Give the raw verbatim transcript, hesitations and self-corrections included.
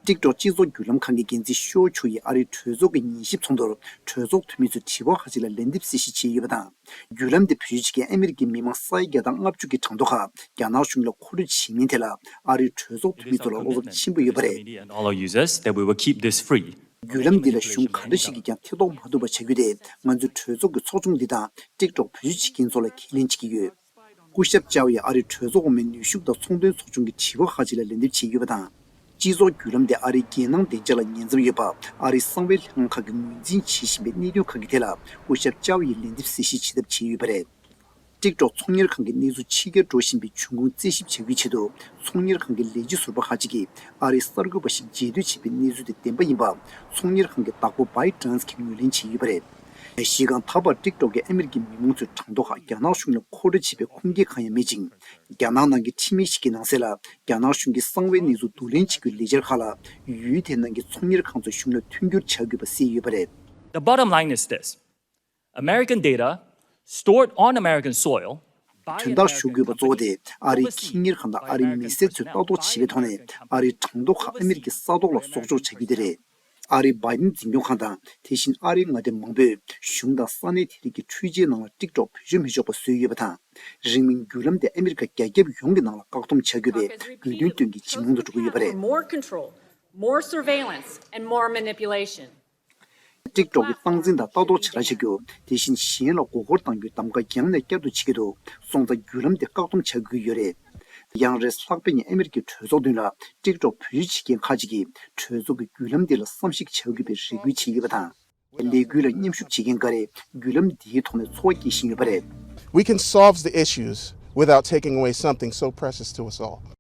ཊིག་ཊོག་སྤྱི་ཚོགས་བརྒྱུད་ལམ་ཁང་གི་འགན་འཛིན་ཤོ་ཆུ་ཡིས་ཨ་རིའི་གྲོས་ཚོགས་ཀྱི་ཉན་ཞིབ་ཚོགས་འདུར་གྲོས་ཚོགས་འཐུས་མི་ཚོས་དྲི་བ་ཁག་ཅིག་ལ་ལན་འདེབས་གསལ་བཤད་བྱས་ཡོད་པ་དང་། བརྒྱུད་ལམ་དེ་བེད་སྤྱོད་བྱེད་མཁན་ཨ་མི་རི་ཀའི་མི་མང་ས་ཡ་བརྒྱ་དང་ལྔ་བཅུ་གི་གྲངས་ཐོ་ཁག་རྒྱ་ནག་གཞུང་ལ་མཁོ་སྤྲོད་བྱེད་མིན་ཐད་ལ་ཨ་རིའི་གྲོས་ཚོགས་འཐུས་མི་ཚོ་ལ་བློ་འཚབ་ཆེན་པོ་ཡོད་པ་རེད། And all our users that we will keep this free. བརྒྱུད་ལམ་འདི་ལ་གཞུང་ག་འདྲ་ཞིག་གིས་ཀྱང་ཐེ་གཏོགས་མ་ཐུབ་པ་བྱ་རྒྱུ་དེ་ང་ཚོའི་གྲོས་ཚོགས་ཀྱི་ཚོགས་ཆུང་འདི་དང་ཊིག་ཊོག་བེད་སྤྱོད་བྱེད་མཁན་ཚོ་ལ་ཁས་ལེན་བྱེད་ཀྱི་ཡོད། སྐུ་ཞབས་ཅའོ་ཡིས་ཨ་རིའི་གྲོས་ཚོགས་འོག་མའི་ནུས་ཤུགས་དང་ཚོང་དོན་ཚོགས་ཆུང་གི་དྲི་བ་ཁག་ཅིག་ལ་ལན་འདེབས་བྱས་ཡོད་པ་དང་། སྤྱི་ཚོགས་བརྒྱུད་ལམ་དེ་ཨ་རིའི་རྒྱལ་ནང་བདེ་འཇགས་ལ་ཉེ་འཚམ་ཡོད་པ་ཨ་རིའི་གསང་བའི་ལྷན་ཁང་གིས་ངོས་འཛིན་བྱེད་བཞིན་པའི་གནད་དོན་ཁག་གི་ཐད་ལ་སྐུ་ཞབས་ཅའོ་ཡིས་ལན་འདེབས་གསལ་བཤད་བྱེད་ཐབས་བྱས་ཡོད་པ་རེད། ཊིག་ཊོག་ཚོང་གཉེར་ཁང་གི་གནས་ཚུལ་ཕྱི་གྱར་འགྲོ་བཞིན་པའི་འབྱུང་ཁུངས་རྩད་ཞིབ་བྱ་རྒྱུའི་ཆེད་དུ་ཚོང་གཉེར་ཁང་གི་ལས་བྱེད་ཟུར་པ་ཁག་ཅིག་གིས་ཨ་རིའི་གསར་འགོད་པ་ཞིག་རྗེས་སྡོད་བྱས་པའི་གནས་ཚུལ་དེ་བདེན་པ་ཡིན་པ་ཚོང་གཉེར་ཁང་གི་བདག་པོ་བྷའི་ཌན་སི་གིས་ངོས་ལེན་བྱས་ཡོད་པ་རེད། གཞི་རྐང་ད་བར་ཊིག་ཊོག་གིས་ཨ་མི་རི་ཀའི་མི་མང་ཚོའི་གྲངས་ཐོ་ཁག་རྒྱ་ནག་གཞུང་ལ་མཁོ་སྤྲོད་བྱས་པའི་ཁུངས་སྐྱེལ་གང་ཡང་མེད་ཅིང་། རྒྱ་ནག་ནང་གི་ཁྲིམས་ཡིག་ཞིག་གི་ནང་གསལ་ལ་རྒྱ་ནག་གཞུང་གིས་གསང་བའི་གནས་ཚུལ་བསྡུ་ལེན་བྱེད་རྒྱུའི་ལས་འཆར་ཁག་ལ་ཡུལ་དེའི་ནང་གི་ཚོང་གཉེར་ཁང་ཚོས་གཞུང་ལ་མཐུན་འགྱུར་བྱ་དགོས་པ་གསལ་ཡོད་པ་རེད། The bottom line is this: American data stored on American soil by དོན་དག་ཞུ་དགོས་པ་གཙོ་བོ་དེ་ཨ་རིའི་ཁེ་གཉེར་ཁང་དང་ཨ་རིའི་མི་སེར་ཚོས་ལྟ་རྟོག་བྱེད་པའི་ཐོག་ནས་ཨ་རིའི་གྲངས་ཐོ་ཁག་ཨ་མི་རི་ཀའི་ས་ཐོག་ལ་གསོག་འཇོག་བྱ་རྒྱུ་དེ་རེད། ཨ་རིའི་བྷའི་ཌེན་འཛིན་སྐྱོང་ཁང་དང་དེ་བཞིན་ཨ་རིའི་མངའ་སྡེ་མང་པོས་གཞུང་དང་ས་གནས་དེ་རིགས་ཀྱི་འཕྲུལ་ཆས་ནང་ལ་ཊིག་ཊོག་བེད་སྤྱོད་མི་ཆོག་པ་བཟོས་ཡོད་པ་དང་། རིང་མིན་བརྒྱུད་ལམ་དེ་ཨ་མི་རི་ཀ་རྒྱ་ཁྱབ་ཡོངས་ཀྱི་ནང་ལ་བཀག་སྡོམ་བྱ་དགོས་པའི་དགོས་འདུན་བཏོན་གྱི་ཇེ་མང་དུ་འགྲོ་གི་ཡོད་པ་རེད། More control, more surveillance, and more manipulation. ཊིག་ཊོག་གི་སྟངས་འཛིན་དང་ལྟ་རྟོག་བྱ་ར་བྱ་རྒྱུ། དེ་བཞིན་གཞན་ལ་མགོ་སྐོར་གཏང་རྒྱུའི་གདམ་ག་ཡང་ནས་བསྐྱར་དུ་བྱེད་ཀྱི་འདུག་སོང་ཙང་བརྒྱུད་ལམ་དེ་བཀག་སྡོམ་བྱ་དགོས་ཀྱི་ཡོད་རེད། ཡང་རེས་ལྷག་པའི་ཉིན་ཨ་མི་རི་ཀའི་གྲོས་ཚོགས་མདུན་ལ་ཊིག་ཊོག་བེད་སྤྱོད་བྱེད་མཁན་ཁག་ཅིག་གིས་གྲོས་ཚོགས་ཀྱི་བརྒྱུད་ལམ་འདི་ལ་བསམ་གཞིག་བྱ་དགོས་པའི་རེ་སྐུལ་བྱས་ཡོད་པ་དང་། ལས་འགུལ་ལ་མཉམ་ཞུགས་བྱེད་མཁན་འགའ་རེས་བརྒྱུད་ལམ་འདིའི་ཐོག་ནས་ཚོར་བ་སྐྱེ་བཞིན་ཡོད་པ་རེད། We can solve the issues without taking away something so precious to us all.